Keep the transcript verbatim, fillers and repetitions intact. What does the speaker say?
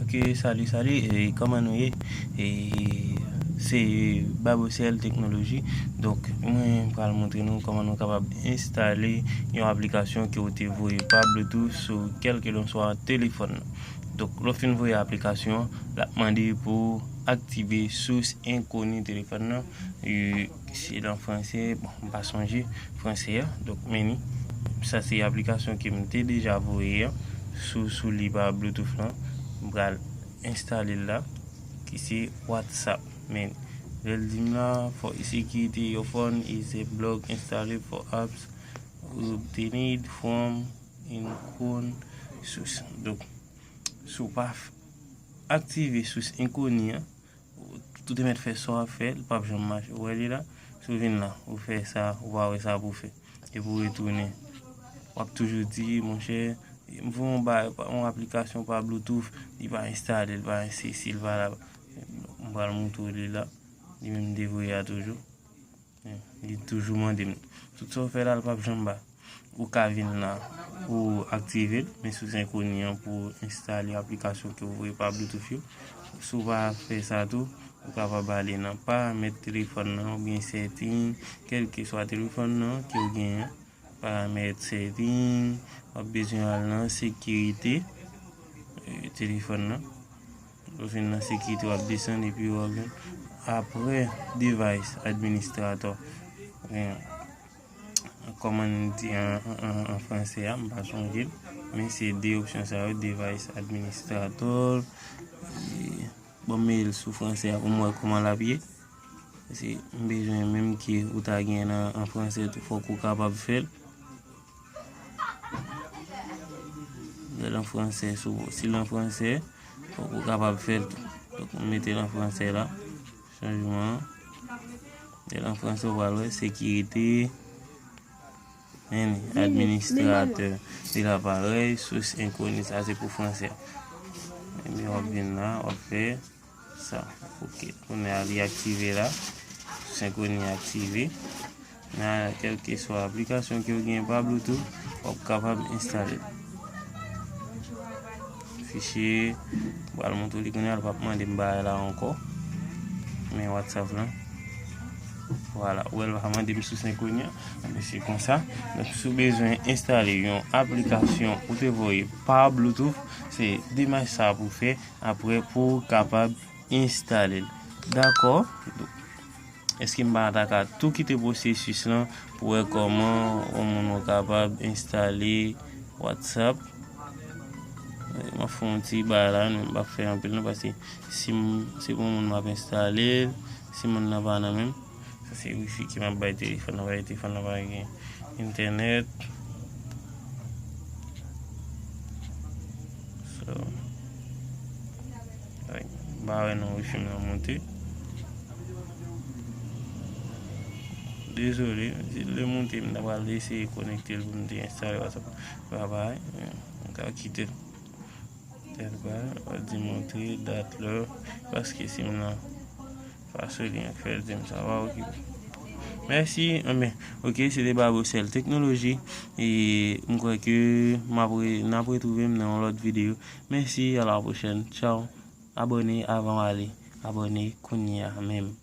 Ok, salut, salut, e kòman nou ye? E se Babocel Teknoloji. Donk, mwen pral montre nou kòman nou kapab enstale yon aplikasyon ke w te voye pa Bluetooth sou kèlkelanswa telefòn nan. Donk, lè w fin voye aplikasyon an, l ap mande pou w aktive sous enkoni telefòn nan. E se nan franse, bon, m pa sonje franse a. Donk, men ni, sa se aplikasyon ke m te deja voye an, sou, sou li pa Bluetooth lan. M pral enstale l la, ki se WhatsApp. Men, lè l di m la, for security, your phone is a block installed for apps obtained from unknown source. Donk, si w pa f-, aktive sous enkoni an, ou te mèt fè sa w ap fè, l p ap janm mache. Ou wè li la? Si w vin la, ou fè sa, ou pa wè sa pou w fè. Epi w retounen. W ap toujou di, monchè, m voye yon ba-, yon aplikasyon pa Bluetooth, li pa enstale, li pa sesi, li pa la. M pral montre w li la. Li menm m te voye a toujou. Li toujou mande m. Tout sa w fè la, l p ap janm ba. Ou ka vin la pou aktive l, men sous enkoni an pou enstale aplikasyon ke w voye pa Bluetooth yo. Si w pa fè sa tou, ou kapab ale nan paramèt telefòn nan oubyen setting, kèlkeswa telefòn nan ke w genyen. Paramèt setting, w ap bezwen al nan sekirite, e, telefòn nan. Ou vin nan sekirite, w ap desann epi w ap jwenn apre device administrator. Oubyen, kòman n di an, an, an, an franse a, m pa sonje l. Men se de opsyon sa yo, device administrator. E, bon, m mete l sou franse a pou m wè kòman l ap ye. Paske m bezwen menm ke ou ta gen nan, an franse tou, fòk ou kapab fè l. Lè l an franse, si l an franse, fòk ou kapab fè l tou. Donk, m mete l an franse la. Chanjman an. Lè l an franse, ou pral wè sekirite. Men, administratè. Li la parèy, sous enkoni, sa se pou franse. Ebyen, w ap vin la, w ap fè sa. Ok. Kounye a, li aktive la. Sous enkoni aktive. Nan kèlkeswa aplikasyon ke w gen pa Bluetooth, w ap kapab enstale l. Fichye, m pral montre w li kounye a, l p ap mande m bagay la ankò. Men WhatsApp lan. Vwala, ou wè l pa mande m sous enkoni an. Men se konsa. Donk, si w bezwen enstale yon aplikasyon ou te voye pa Bluetooth, se demach sa pou w fè apre pou w kapab enstale l. Dakò? Èske m pa ta ka tou kite pwosesis lan pou wè kòman yon moun ou kapab enstale WhatsApp? M ap fè yon ti bagay la, men m p ap fè anpil non, paske si m, se pou moun m ap enstale l, si moun nan pa nan menm, sa se wifi ke m ap bay telefòn nan, paske telefòn nan pa gen entènèt. So, ay, m pa wè non wifi m nan monte. Dezole, si l te monte, m ta pral eseye konekte l pou m te enstale WhatsApp. Pa bay, m ka kite l. Tèt ba, w ap di montre dat lè, paske si m nan fason li an k fè l di m sa, pa okipe. Mèsi, anben, ok, se te Babocel Teknoloji, e m kwè ke m ap re-, n ap retwouve m nan yon lòt videyo. Mèsi, a la pwochèn, tchaw. Abòne avan w ale, abòne kounye a menm.